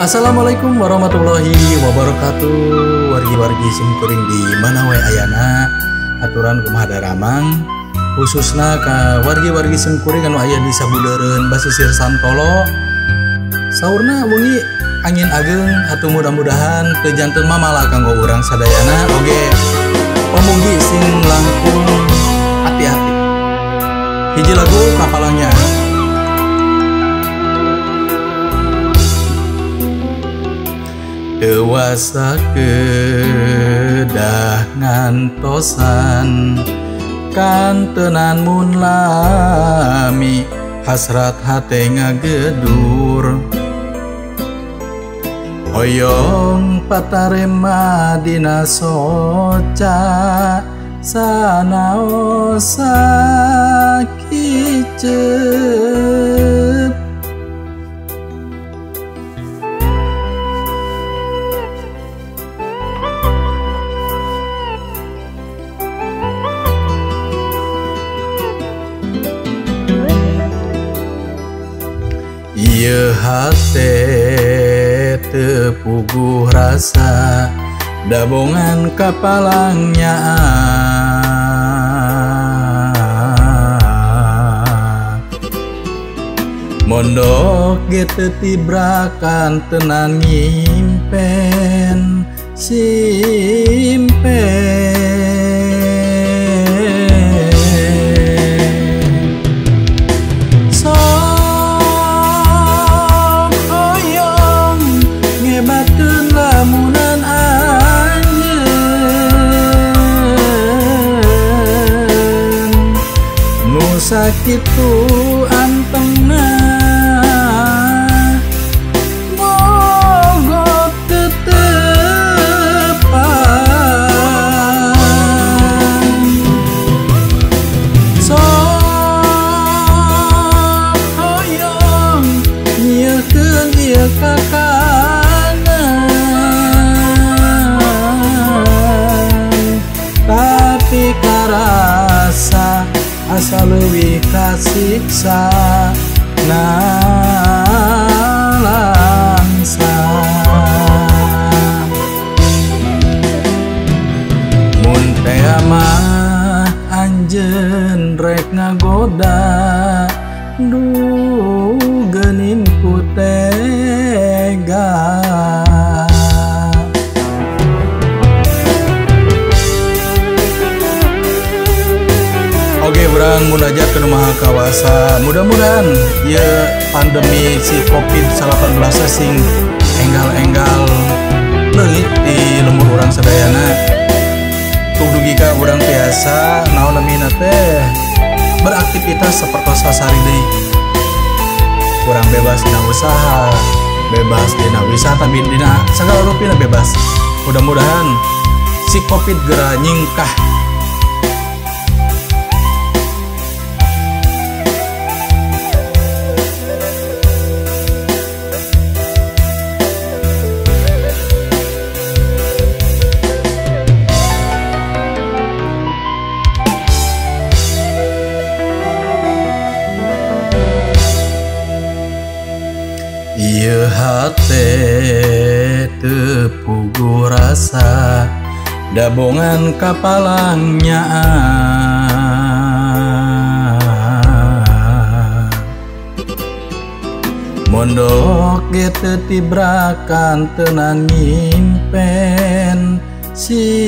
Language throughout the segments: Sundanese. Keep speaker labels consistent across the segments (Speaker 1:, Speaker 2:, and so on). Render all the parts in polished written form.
Speaker 1: Assalamualaikum warahmatullahi wabarakatuh. Wargi-wargi simkuring di mana wae ayana, aturan kumaha daramang, khususna ka wargi-wargi simkuring anu aya di sabudeureun basisir Santolo. Saurna wengi angin ageng atuh mudah-mudahan teu janten mamala kanggo urang sadayana oge pamugi sing langkung hati-hati. Hiji lagu kapalangnya. Dewasa kedah ngantosan kantenan mun lami hasrat hate ngagedur hoyong patarema dina soca sanaosa kicep. Ieu hate teu puguh rasa dabongan kapalangnya mondok ge teu tibrakan tenan ngimpen simpen. Sakitu antengna mogo tetepan sok hoyong nyiekeun ieu kakana tapi karasa asa leuwih kasiksa nalangsa. Mun teh mah anjeun rek ngagoda duh geuning ku tega. Oke, urang munajat ke Maha Kawasa. Mudah-mudahan ya pandemi si Covid-19 sing enggal-enggal leungit di lembur urang sadayana. Tuk dugi ka urang tiasa naon namina teh beraktivitas sapertos sasari deui. Urang bebas dina usaha, bebas dina wisata, dina sagala rupina bebas. Mudah-mudahan si Covid gera nyingkah. Ieu hate teu puguh rasa dabongan kapalangnya mondok ge teu tibrakan tenan ngimpen simpen.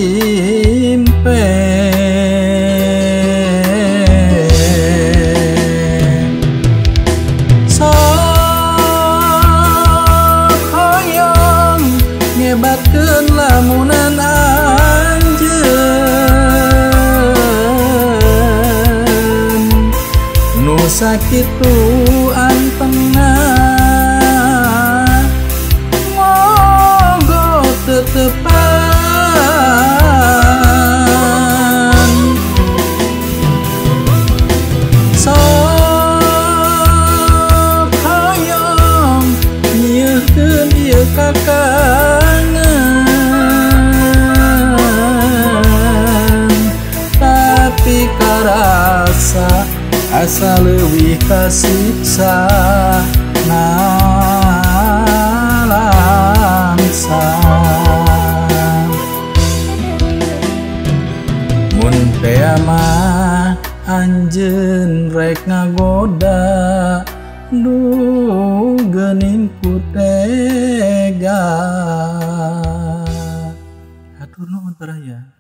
Speaker 1: Ngebatkeun lamunan anjeun nu sakitu antengna mogo tetepan sok hoyong nyiekeun ieu kakak karasa asa leuwih kasiksa nalangsa. Anjeun rek ngagoda duh geuning ku tega. Hatur nuhun baraya.